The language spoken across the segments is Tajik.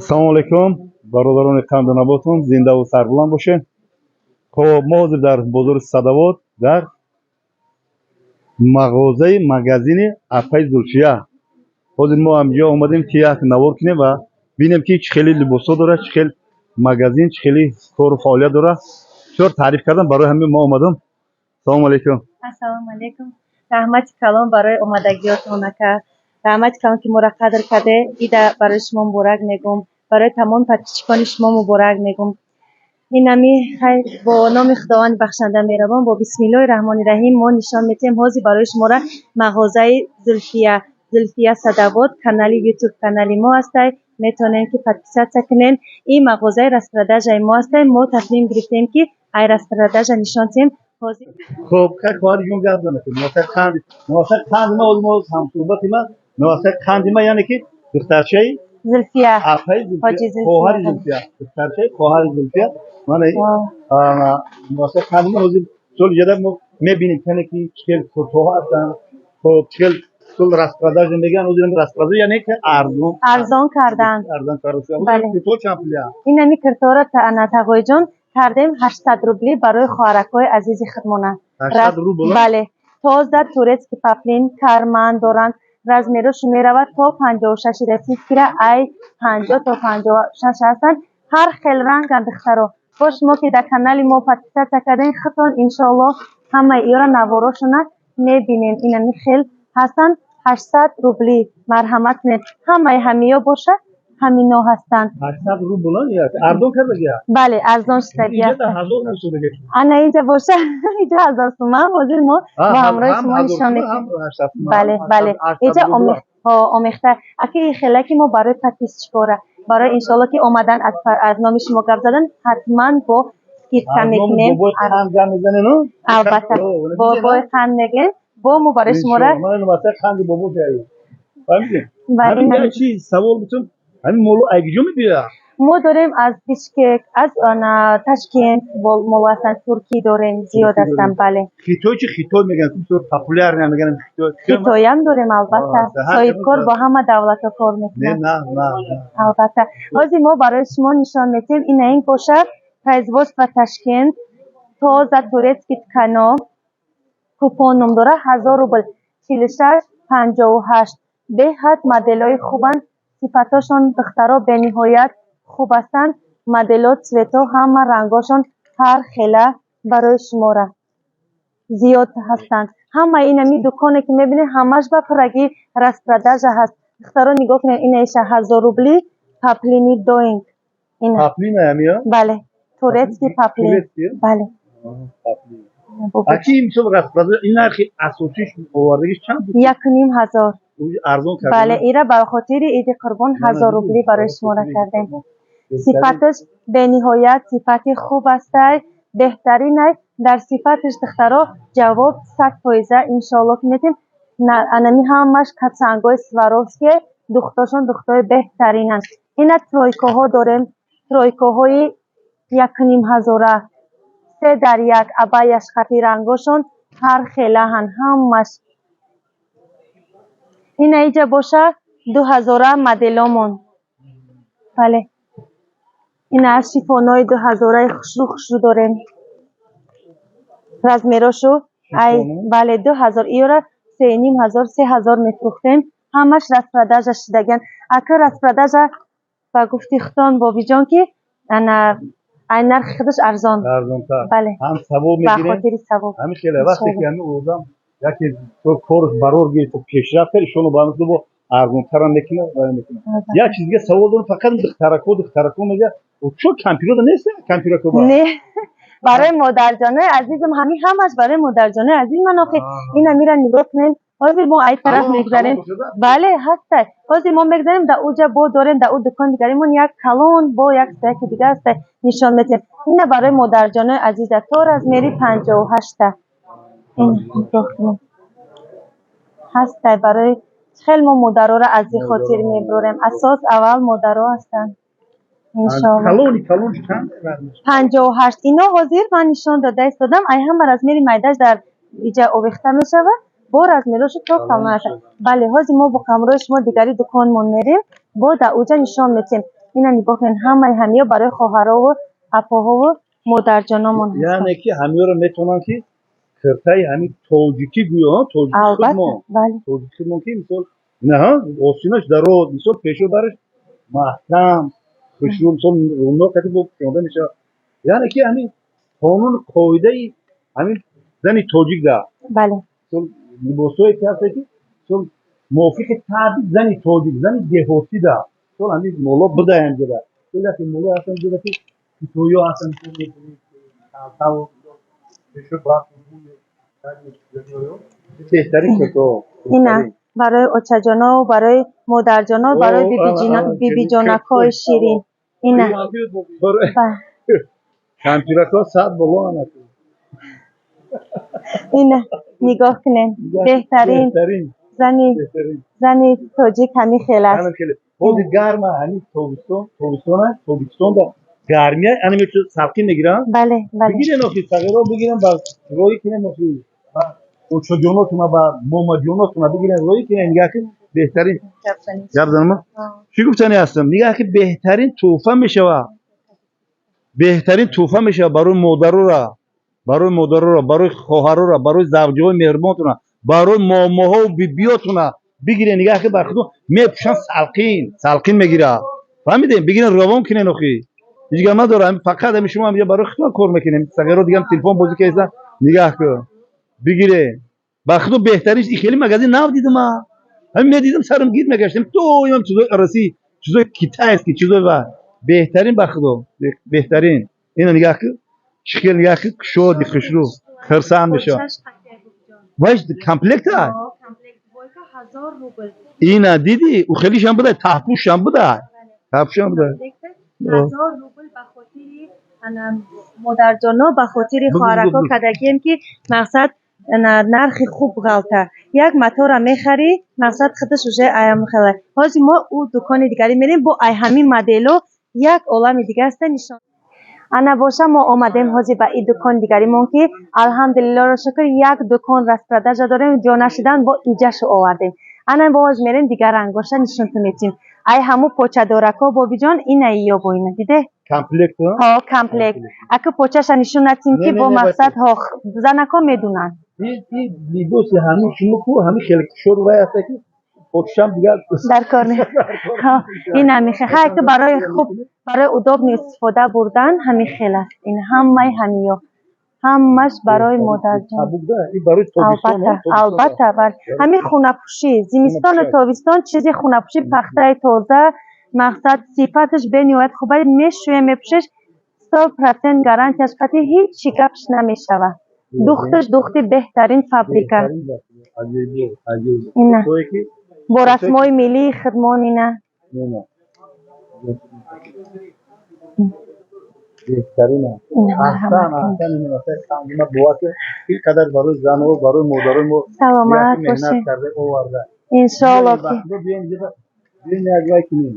Ассалому алайкум, бародарони қанду наботон, зиндаву сарбуланд бошед. Хоб, мо ҳозир дар бозори Садовод, дар мағозаи магазини апаи Зулфия. Ҳозир мо ҳамҷо омадем, ки як навор кунем ва бинем, ки чӣ хели либосҳо дорад, чӣ хел магазин, чӣ хели кору фаъолият дорад. Бисёр таъриф кардам, барои ҳамин мо омадам. Ассалому алайкум. Ассалому алайкум. Раҳмати калон барои омадагиётон, ака. Раҳмати калон, ки моро қадр карде. Ида барои шумо муборак мегӯм, барои тамоми подписчикони шумо муборак мегӯм. Инами хайр, бо номи Худованди бахшанда меҳрабон, бо бисмиллоҳи раҳмони раҳим мо нишон медиҳем ҳозир барои шуморо мағозаи Зулфия, Зулфия Садовод, канали Ютуб канали мо ҳастай, метавонем, ки подписаться кунем. Ин мағозаи распродажаи мо ҳастай. Мо тасмим гирифтем, ки ай распродажа нишон диҳем ҳозир. Хоб, хай, хоҳари ҷон, гап занед. Навасаи қанди, навасаи қанди ма, ҳозир мо ҳамсуҳбати ма, навасаи қанди ма, яъне ки духтарчаи Зулфия. Апаи Ҳоҷи Зулфия. Зулфия. Хоҳари Зулфия, духтарчаи хоҳари Зулфия. Мана, навасаи қанди ма. Ҳозир сол иҷода мо мебинем, кане, ки чӣ хел куртоҳо ҳастанд. Хоб, чӣ хел сол распродажа мегӯянд. Ҳозир распродажа яъне ки арзон. Арзон кардан. Арзон кардан. Бале. Куртоҳо чанд пулия? Инами киртора, ана, тағоиҷон, кардем 800 рубли барои хоҳаракҳои азизи худмона. 800 рубл? Бале, тоза турецкий поплин, карман доранд, размерошу меравад то 56 российскира, ай 50 то 56 ҳастанд, ҳар хел ранган. Духтаро, бо шумо, ки дар канали мо подписаться кардем, худтон иншоаллоҳ ҳамаи иёра наворошона мебинем. Инами хел ҳастанд, 800 рубли, марҳамат кунед. Ҳамаи ҳамиё боша, ҳамино ҳастанд. 800 рубл арзон кардагия? Бале, арзон шудагия. Инҷа 1000 шудагия. Ана, инҷа боша, инҷа 1000 суман. Ҳозир мо бо ҳамроҳи шумо нишон медиҳем. Бале, инҷа омехта, аки хела, ки мо барои подписчикора, барои иншоалло, ки омадан, аз номи шумо гап задан, ҳатман бо скидка мекунем. Албатта, бобои қанд мегӯем, бо мо барои шумора. Чи савол бутун, ҳамин молу айгиҷо мебиёяд? Мо дорем аз Бишкек, аз Ташкент моло ҳастанд, туркӣ дорем, зиёд ҳастанд, бале. Хитой чи? Хитой мегӯянд, бисёр популярный мегӯянд хитой. Хитоям дорем, албатта. Соҳибкор бо ҳама давлатҳо кор мекунад, албатта. Ҳозир мо барои шумо нишон медиҳем. Ина, ин бошад производство Ташкент, тоза турецкий ткано, купон ном дорад, 1000 рубл, 46 58. Беҳад моделҳои хубанд, сифатҳошон, духтаро, бениҳоят хуб ҳастанд. Моделҳо, цветҳо, ҳама рангҳошон ҳар хела барои шумора зиёд ҳастанд. Ҳамаи инами дуконе, ки мебинед, ҳамаш ба пуррагӣ распродажа ҳаст. Духтаро, нигоҳ кунед, инаиша 1000 рубли, поплини доинг. Бале, турецкий поплин, бале. Аки мисол распродажа, ин нархи асосиш овардагиш чанд? 1500. Арзон кард. Бале, ира ба хотири Иди Қурбон 1000 рубли барои шумора кардем. Сифаташ бениҳоят сифати хуб астай, беҳтаринай дар сифаташ. Духтаро, ҷавоб 100%, иншоалло, ки метем. Анами ҳамаш катсангои Сваровски, духтошон духтои беҳтаринанд. Ина тройкаҳо дорем, тройкаҳои 1500-ра, се дар як, абаяш хати, рангошон ҳар хелаҳанд ҳамаш. Ина иҷа боша 2000-ра моделомон, бале. Ина аз шифонои 2000-раи хушрӯ хушрӯ дорем, размерошу ай, бале, 2000. Иёра 3500, 3000 мефурӯхтем, ҳамаш распродажа шудагиан, ака. Распродажа ба гуфти худтон, бобиҷон, ки ана ай нархи худаш арзон. Арзонтар. Бале. Ҳам савоб ба мегирем. Хотири савоб. Ҳамин хеле вақте ки ҳамин одам яке корш барор гирифт, пешрафт кард, ишоно ба мисли бо арзонтарам мекунад ва мекунад. Як чиз дига савол дорам: фақат духтарако, духтарако мега, чо кампирода нест, кампирако? Не, барои модарҷонои азизам, ҳамин ҳамаш барои модарҷонои азиз ман. Охи, ина мира нигоҳ кунед. Ҳозир мо ай тараф мегзарем, бале, ҳастай. Ҳозир мо мегзарем, дар уҷа бо дорем, дар ӯ дукон дигаримон як калон бо як яки дига аста, нишон медиҳем. Ина барои модарҷонои азиза, то размери 58-та. Ин нигоҳ кунед, ҳастай. Барои хел мо модароро аз ин хотир мебурем, асос аввал модаро ҳастанд, иншоалло. Калони калон чанд? 58. Ино ҳозир ман нишон дода истодам, ай ҳама размери майдаш дар иҷа овехта мешавад, бо размерошу то калон аст, бале. Ҳозир мо бо ҳамроҳи шумо дигари дуконмон мерем, бо дар уҷа нишон медиҳем. Ина нигоҳ кунед, ҳамаи ҳамиё барои хоҳарову апоҳову модарҷономон ҳастанд. Яъне ки ҳамиёро метавонанд ки киртаи ҳамин тоҷикӣ гӯё, тоҷики Албатта, худмон. Бале. Тоҷики худмон ки мисол на осинаш дароз, мисол пешо бараш маҳкам, хушрӯ, мисол румно кати бо пӯшонда мешавад. Яъне ки ҳамин қонун қоидаи ҳамин зани тоҷик да. Бале. Мисол либосҳое ки ҳастанд ки мисол мувофиқи табъи зани тоҷик, зани деҳотӣ да. Мисол ҳамин моло бидаям ҷода. Мисол яке моло ҳастанд ҷода ки китоиё ҳастанд, мисол мебинед, калтаву пешо барф беҳтарин киртаҳо. Ина барои очаҷоно, барои модарҷоно, барои бибиҷонакҳои ширин. Ина. Кампирако сад боло ана. Ина нигоҳ кунед. Беҳтарин зани зани тоҷик ҳамин хел аст. Ҳозир гарма, ҳамин тобистон, тобистон аст, тобистонда гармия, ана мечу салқин мегиранд. Бале, бале. Бигирен охи, сағиро бигирен, ба роҳӣ кунен охи. Ба очаҷонотуна, ба момаҷонотуна бигирен, роҳӣ кунен, нигоҳ ки беҳтарин. Гап занам? Чӣ гуфтани ҳастам? Нигоҳ ки беҳтарин тӯҳфа мешавад. Беҳтарин тӯҳфа мешавад барои модарора, барои модарора, барои хоҳарора, барои завҷаҳои меҳрубонтуна, барои момоҳову бибиётуна. Бигирен, нигоҳ ки бар худо мепӯшанд, салқин, салқин мегирад. Фаҳмидем? Бигирен, равон кунен охи. Ҳеҷ гап надорад, ҳамин фақат ҳамин шумо ҳаминҷа барои худтон кор мекунем. Сағиро дигам телефон бозӣ карданд, нигоҳ кун. Бигире. Ба худо беҳтарин ин хеле магазин нав дидам ма. Ҳамин медидам сарам гир мегаштем. То имам чизои арасӣ, чизои китайский, чизои ва беҳтарин ба худо, беҳтарин. Ина нигоҳ кун. Чӣ хел нигоҳ кун, кушоди хушрӯ, хурсанд мешавад. Вайш комплект а? Ина дидӣ, ӯ хелишам буда, таҳпӯшам буда. Таҳпӯшам буда. 1000 рубл ба хотири ана модарҷоно, ба хотири хоҳарако кардагием ки мақсад ана нархи хуб ғалта. Як матора мехарӣ, мақсад худаш уже аям хела. Ҳозир мо ӯ дукони дигарӣ мерем, бо ай ҳамин модело як олами дига аста нишон. Ана боша мо омадем ҳозир ба ин дукон дигаримон ки алҳамдулиллоҳро шукр як дукон распродажа дорем, ҷо нашудан бо иҷашу овардем. Ана боз мерем дигар рангоша нишонтон метим. Ай ҳаму почадорако бобиҷон ина ё бо ина диде? Комплект? Ҳо, комплект. Ака почаша нишон натим ки Не, бо не, не, мақсад бача. Ҳо, занако медунанд. Ин либоси ҳамин шумо ку ҳамин хеле кушод вай ҳаста ки почашам дигар дар кор не. Ҳо, ин ҳамин хел. Ҳай ки барои хуб, барои удобный истифода бурдан ҳамин хел аст. Ин ҳамаи ҳамиё. Ҳамаш барои модарҷон. Сабук да, ин барои тобистон, Албатта, тобистон. Албатта, бале. Ҳамин хунапӯшӣ, зимистону тобистон чизи хунапӯшӣ, пахтаи тоза, мақсад сифаташ бениҳоят хуб, мешӯем, мепӯшеш, 100% гарантияш қати ҳеҷ чӣ гапш намешавад. Духташ духти беҳтарин фабрика. Аҷоиб, аҷоиб. Ина. Тое ки Бо расмҳои миллии худмон ина. Не, беҳтарин аст. Ина Аҳсан, марҳамат. аҳсан, ин масъалаи қандима бовар ки ин қадар барои занҳо, барои модарои мо Саломат як меҳнат бошед. карда оварда. Иншоалло ки Биёем инҷа, биёем як вай кунем.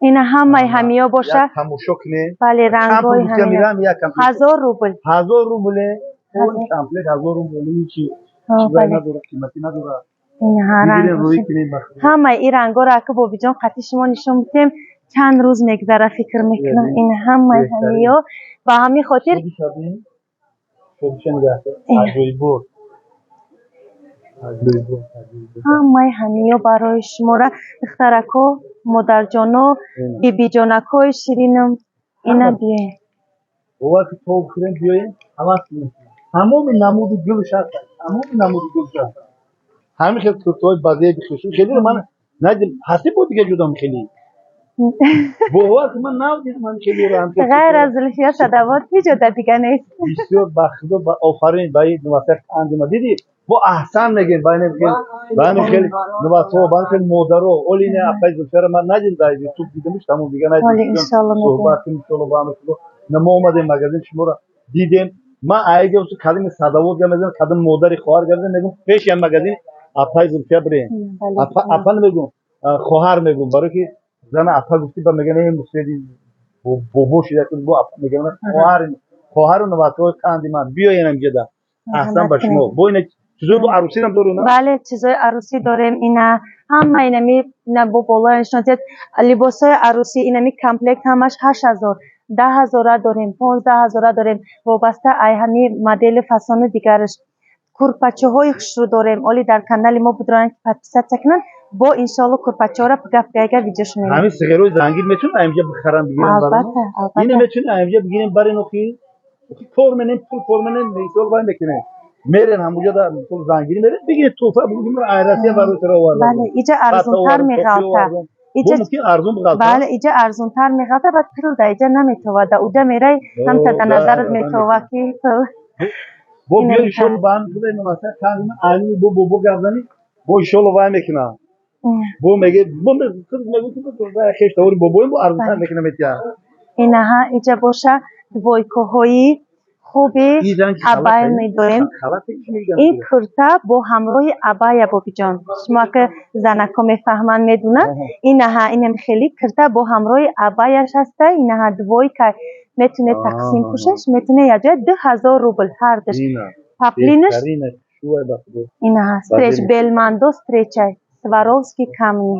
Ина ҳамаи ҳамиё боша. Як тамошо кунем. Бале, Чанд рангҳои пул гуфтам, ҳамиё. мирам як комплект. 1000 рубл. 1000 рубле. Он 1000. комплект 1000 рубл ҳеҷи. Ҳо, Чиз вай бале. надорад, қиматӣ надорад. Ина ҳа Бигирем, ранг рӯй боша. кунем ба худо. Ҳамаи ин рангҳоро ака бобиҷон қатъи шумо нишон бидем, чанд рӯз мегзара фикр мекунам. Ин ҳамаи Беҳтарин. ҳамиё ба ҳамин хотир Шодиша бин. Шодиша нигоҳ кун. Ина. Аҷоибот. Аҷоибот, аҷоибот. Ҳамаи ҳамиё барои шумора духтарако, модарҷоно, Ина. бибиҷонакҳои ширинам. Ина Ҳама. биёед. Бовар ки то бихӯрем, биёем, ҳавас кунем. Тамоми намуди гулш ҳаст. Тамоми намуди гулш ҳаст. Ҳамин хел куртаҳои базеби хушрӯ. Хеле ман надидам. Ҳастӣ бо дигар ҷудам хеле. Бовар ки ман нав дидам ҳамин хеле ҳам хел Ғайр аз Зулфия Садавот ҳеҷ ҷода дига нест. Бисёр ба худо ба офарин ба ин нувасаи қандима. Дидӣ? Бо аҳсан мегӯем ба ин хел, ба ин хел нувасҳо, ба ин хел модаро. Оли ин апаи Зулфияро ман надидам дар Ютуб дидамш, тамом дига надидам. Оли иншоалло мебинем. Суҳбат кунем иншоалло ба ҳамин худо. На мо омадем магазин шуморо дидем. Ман айга кадами Садавот гап мезанам, кадами модари хоҳар гап мезанам, мегӯм пеши ҳам магазин апаи Зулфия бирем. Бале. Апа, апа намегӯм, хоҳар мегӯм, барои ки зана апа гуфтӣ ба мегӯям эй муседи бобо шида ки бо апа мегӯям, хоҳар, хоҳару нувасҳои қанди ман биёен инҷода. Аҳсан ба шумо. Бо ина Чизои бо арӯсирам дорем, на? Бале, чизои арӯсӣ дорем. Ина ҳама инами ина бо болоя нишон, либосҳои арӯсӣ, инами комплект ҳамаш 8000, 10 ҳазора дорем, 15 ҳазора дорем, вобаста ай ҳами модели, фасони дигараш. Курпачаҳои хушрӯ дорем. Оли дар канали мо будроянд, ки подписаться кунанд, бо иншоалло курпачаҳоро гап гайга видеошо мемонем. Ҳамин сиғерои зангир метавонем аинҷа бихарам, бигирам? Албатта, албатта. Ина метавонем аинҷа бигирем, барен, охи кор менем, пул кор менем, мисол вай мекунем, мерен ҳамуҷа да, мисол, зангирӣ мерен, бигиред туҳфа, бигирем, ай Россия барои туро овардам. Бале, иҷа арзонтар меғалта. Иҷа мумкин арзон биғалта. Бале, иҷа арзонтар меғалта, баъд пул да иҷа наметова, да уҷа мерай, ҳамта да назарат метова, ки пул. Бо биё, иншолло, ба ҳами худои масалан қанди айни бо бобо гап занӣ, бо иншолло вай мекунам, бо меге, бо мегӯ, ки хеш тавори бобоим, бо арзонтар мекунам, метия. Инаҳа, иҷа боша двойкаҳои хуби абая медорем. Ин курта бо ҳамроҳи абая, бобиҷон, шумо ки занако мефаҳманд, медонанд. Инаҳа, инам хеле курта бо ҳамроҳи абаяш ҳаста. Инаҳа, двойка, метунед тақсим пӯшаш, метуне якҷоя. 2000 рубл ҳардуш. Поплинаш инаҳа, стрейч белмандо, стрейчай Сваровски камни.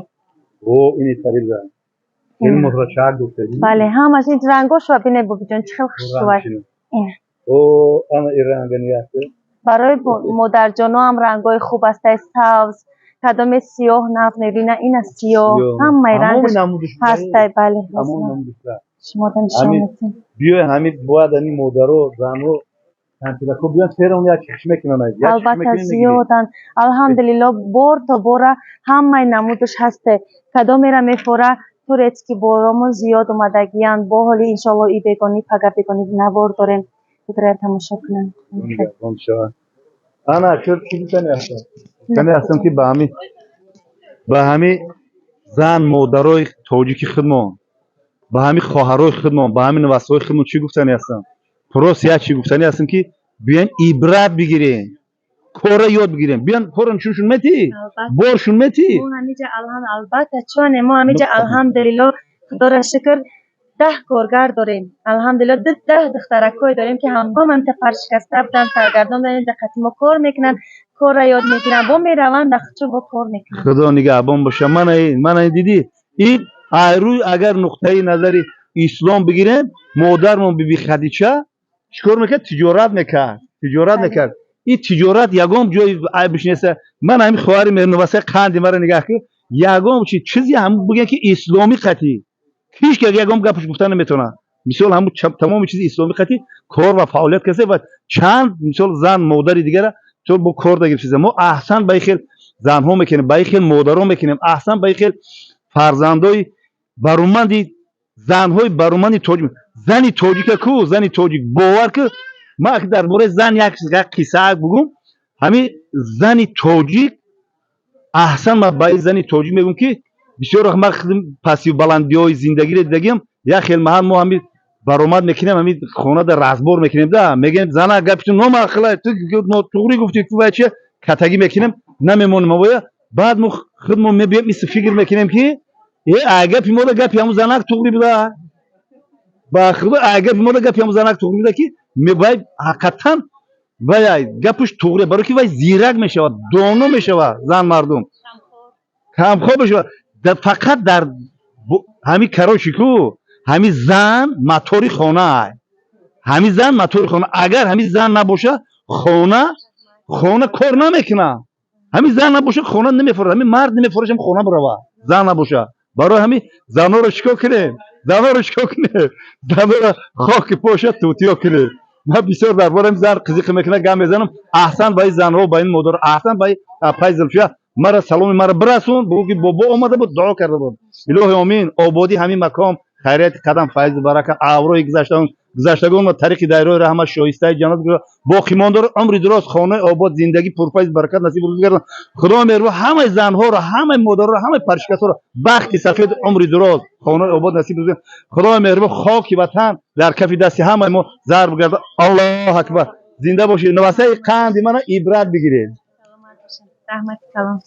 Бале, ҳамаш ин рангошва бинед, бобиҷон, чӣ хел хушрӯай. Барои модарҷоноам рангҳои хуб ҳастай, сабз, кадоме сиёҳ нағз мебина, ина сиёҳ, ҳамаи рангаш ҳастай. Бале, шумода нишон метиҳем. Биёй, ҳамин бояд ҳамин модаро, занҳо, кампирако биён, серон як чиш мекунанд. Албатта, зиёданд, алҳамдулилло. Бор то бора ҳамаи намудаш ҳасте, кадомера мефора. Турецкий боромон зиёд омадагиянд. Бо ҳоли иншоалло и бегонӣ, пага бегонӣ навор дорем, будрая тамошо кунанд. Ана чӣ гуфтани ҳастам? Гуфтани ҳастам, ки ба ҳами зан модарои тоҷики худмон, ба ҳами хоҳарои худмон, ба ҳами навасҳои худмон чӣ гуфтани ҳастам? Просто як чӣ гуфтани ҳастам, ки биёен ибрат бигирем, кора ёд бигирем, биён кора нишоншон метӣ, боршон метӣ. Албатта, чоне мо ҳамиҷа, алҳамдулилло, худоро шукр, 10 коргар дорем. Алҳамдулилло, 10 духтаракҳое дорем, ки ҳамгом ҳамта паршикаста буданд, саргардон буданд, қати мо кор мекунанд, корра ёд мегиранд, бо мераванд, дахчо бо кор мекунанд. Худо нигаҳбон боша. Мана дидӣ, ин айрӯй агар нуқтаи назари ислом бигирем, модармон биби Хадича чӣ кор мекард? Тиҷорат мекард, тиҷорат мекард. Ин тиҷорат ягон ҷои айбиш нест. Ман ҳамин хоҳари меҳрнавасаи қанди маро нигаҳ кун, ягон чизе ҳам бигӯян, ки исломӣ қатӣ ҳеҷ ки ягон гапаш гуфта наметавонад. Мисол, ҳамун тамоми чизи исломӣ қатӣ кор ва фаъолият касе ва чанд мисол зан модари дигара мисол бо кор дагирифтиса. Мо аҳсан ба ин хел занҳо мекунем, ба ин хел модарон мекунем, аҳсан ба ин хел фарзандои баруманди, занҳои баруманди тоҷик. Зани тоҷика ку, зани тоҷик, бовар ку, ман дар бораи зан як қисса бугум. Ҳамин зани тоҷик, аҳсан ман ба ин зани тоҷик мегӯм, ки бисёр вақт ман худам пастию баландиҳои зиндагиро дидагиам. Як хел маҳал мо ҳамин баромад мекунем, ҳамин хонада разбор мекунем да, мегӯем: «Зана, гапи ту номаъқила, ту нотуғрӣ гуфтӣ, ту вай чи катагӣ мекунем, намемонем авоя». Баъд мо худмо мебием, мисли фикр мекунем, ки э, ай гапи мода гапи ҳамун занак туғрӣ буда, ба худо, ай гапи мода гапи ҳамун занак туғрӣ буда, ки вай ҳақиқатан вай гапаш туғри, барои ки вай зирак мешавад, доно мешавад, зан мардум камхоб мешавад. Фақат дар ҳамин, короче ку, ҳамин зан мотори хона, ҳамин зан мотори хона. Агар ҳамин зан набоша, хона кор намекунад. Ҳамин зан набоша, хона намефурад, ҳамин мард намефурад, хона бирава зан набоша. Барои ҳамин занҳоро чикор кунем? Занҳоро чикор кунем? Занҳоро хоки поша тутиё кунем. Ман бисёр дар бораи зан қизиқ мекунам, гап мезанам. Аҳсан ба ин занҳо, ба ин модар, аҳсан ба ин апай Зулфия. Мара саломи мара бирасон, бугӯ, ки бобо омада буд, дуо карда буд. Илоҳи омин, ободӣ ҳамин маком, хайрияти қадам, файзу барака, аврои гузаштагон ва тариқи дайрои раҳмат, шоистаи ҷаннат, боқимондор, умри дуроз, хонаи обод, зиндагӣ пурфайз, баракат насиб рӯз гардон. Худо меҳрубон ҳамаи занҳоро, ҳамаи модарро, ҳамаи паршикастҳоро бахти сафед, умри дуроз, хонаи обод насиб рӯз. Худои меҳрубон хоки ватан дар кафи дасти ҳамаи мо зарб гардон. Аллоҳу акбар, зинда бошед. Навасаи қанди мана ибрат бигиред. Раҳмати калон.